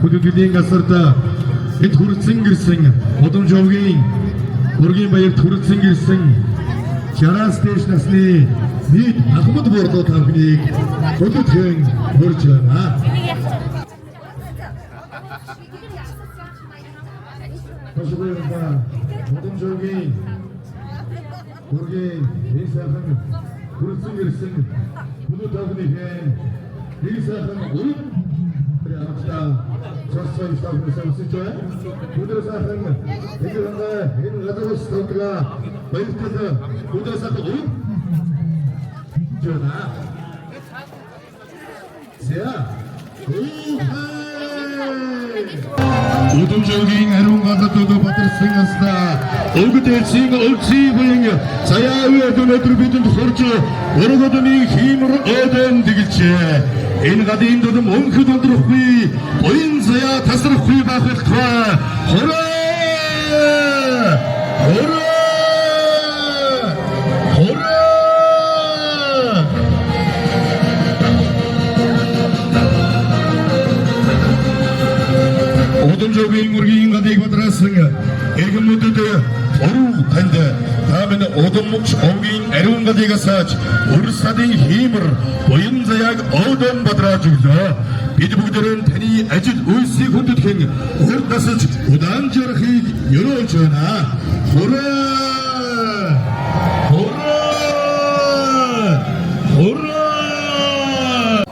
Хүндэтгэлийн газарт энд хүрэлцэн ирсэн Удамжовгийн Бүргийн баярт хүрэлцэн ирсэн 60-аас дээш насны нийт ахмад борлоо та бүхнийг өдөртгөн урьж байна. Ташгуурда Удамжовгийн Бүргийн энэ сайхан хүрэлцэн ирсэн бүлэг та бүхнийхээ нэг сайхан уран амттай цоцсон тавхны сонсож байна. Өдөр сайхан энэ хангаа энэ газар ус тавдгаа баяртай өдөр сайхан уран жона. За. Удамжуугийн ариун газар дөө бадарсан аста өгд элсийн өлсий буян заяа үе өнөөдөр бидэнд хурж өргөдний хиймэр өдөн дэгэлжээ. Энэ гадын дүдэм өнхөд өндөрөхгүй буян заяа тасрахгүй байх болтугай. Хураа! Хураа! Хураа! Удамжуугийн мөргийн гадыг бадраасан эрхэм мөндөд уруу танд та минь удамч овгийн ариун гадыг асааж өр садын хиймэр буян заяаг өөдөн бадрааж өглөө. Бид бүгдээрэн таны ажил үйлсийг хүндэтгэн урд насалж удаан жаргахыг ерөөлж байна. Хураа! Хураа! Хураа!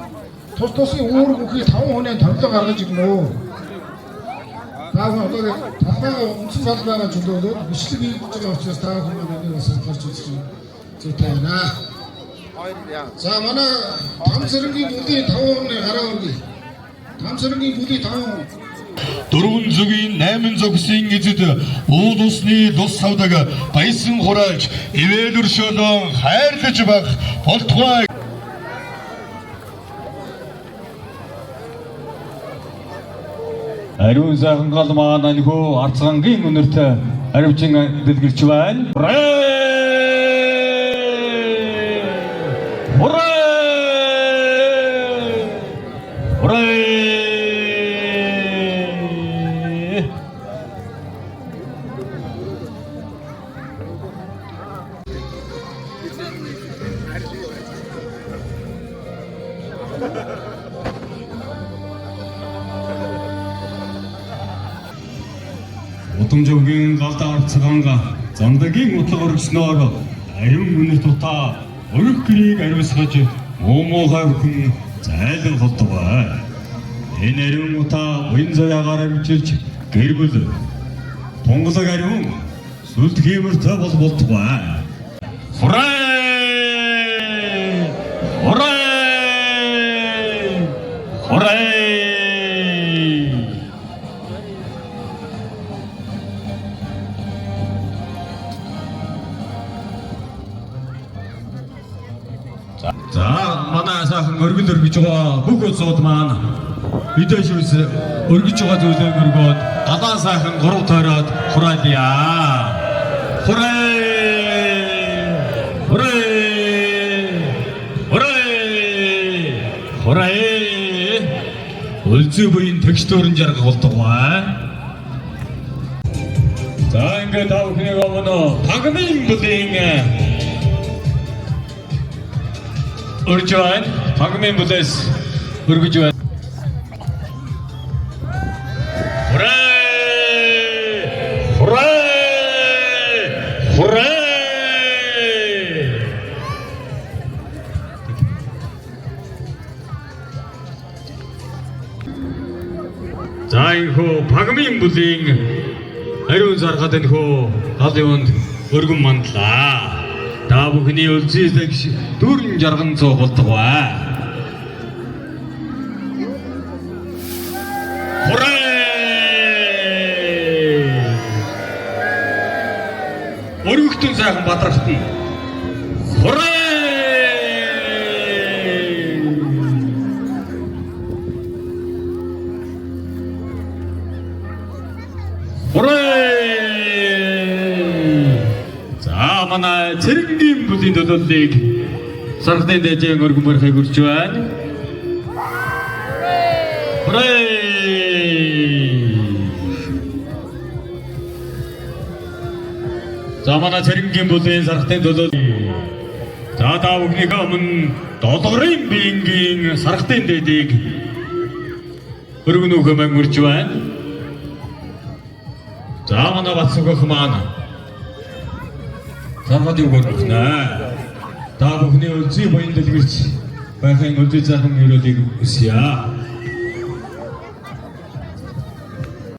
Тус тусын үүрэг бүхий 5 хүний томилоо гаргаж ирнэ үү? Та бүхэн одоо талбайгаа үндсэн талбайгаа чөлөөлөөд бичлэг хийж байгаа учраас та бүхэн маань энийг бас анхаарч үзэх зүйтэй байна. За манай там зэргийн бүлийн 5 хүний гараа өргөе. Там зэргийн бүлийн 5 хүн. Дөрвөн зүгийн найман зогсын эзэд уул усны лус савдаг баясан хурааж ивэл өршөөлөн хайрлаж байх болтугай. Ариун сайхан гал маань анхөө арцгангийн үнэрт аривчин дэлгэрч байна. Хурээ! Хурээ! Хурээ! Удамжуугийн галд арцганга зандагийн утлаг өргөснөөр ариун үнэр тутаа өрх гэрийг ариусгаж муу муухай бүхэн зайлан холдгоо. Энэ ариун утаа уян заяагаар амжилж гэр бүл тунгалаг ариун сүлд хиймэртэй бол болтугай. Хурээ! Хурээ! Хурээ! За манай сайхан өргөл өргөж байгаа бүх улсууд маань мэдээж үс өргөж байгаа зүйлээ өргөөд далаа сайхан гурав тойроод хураалъя. Хурээ! Хурээ! Хурээ! Хурээ! Өлзий буян тэгш дүүрэн жаргах болтугай. За ингээд та бүхнийг өмнө тагмын бүлийн өрж байна. Тагмын бүлээс өргөж байна. Хурээ! Хурээ! Хурээ! За энэхүү Багмын бүлийн ариун зархад энэхүү гал юунд өргөн мандлаа. Та бүхний өлзий тэгш дүүрэн жарган цуу болтугай. Хурээ! Өргөхтөн сайхан бадрахтан. Хурээ! Хурээ! За манай цэрэнгийн бүлийн төлөөллийг сархтын дэжэн өргөн барихыг хүрч байна. Хурээ! За, манай Цэрэнгийн бүлийн сархтын төлөө. За, та бүхнийхээ өмнө Долгорын биенгийн сархтын дээдийг өргөнөөх хэмээн үрж байна. За, манай Батсүгөх маань сархад юу өргөнө. Та бүхний үлзий буян дэлгэрч байхын үлзий сайхан өрөөлийг хүсье.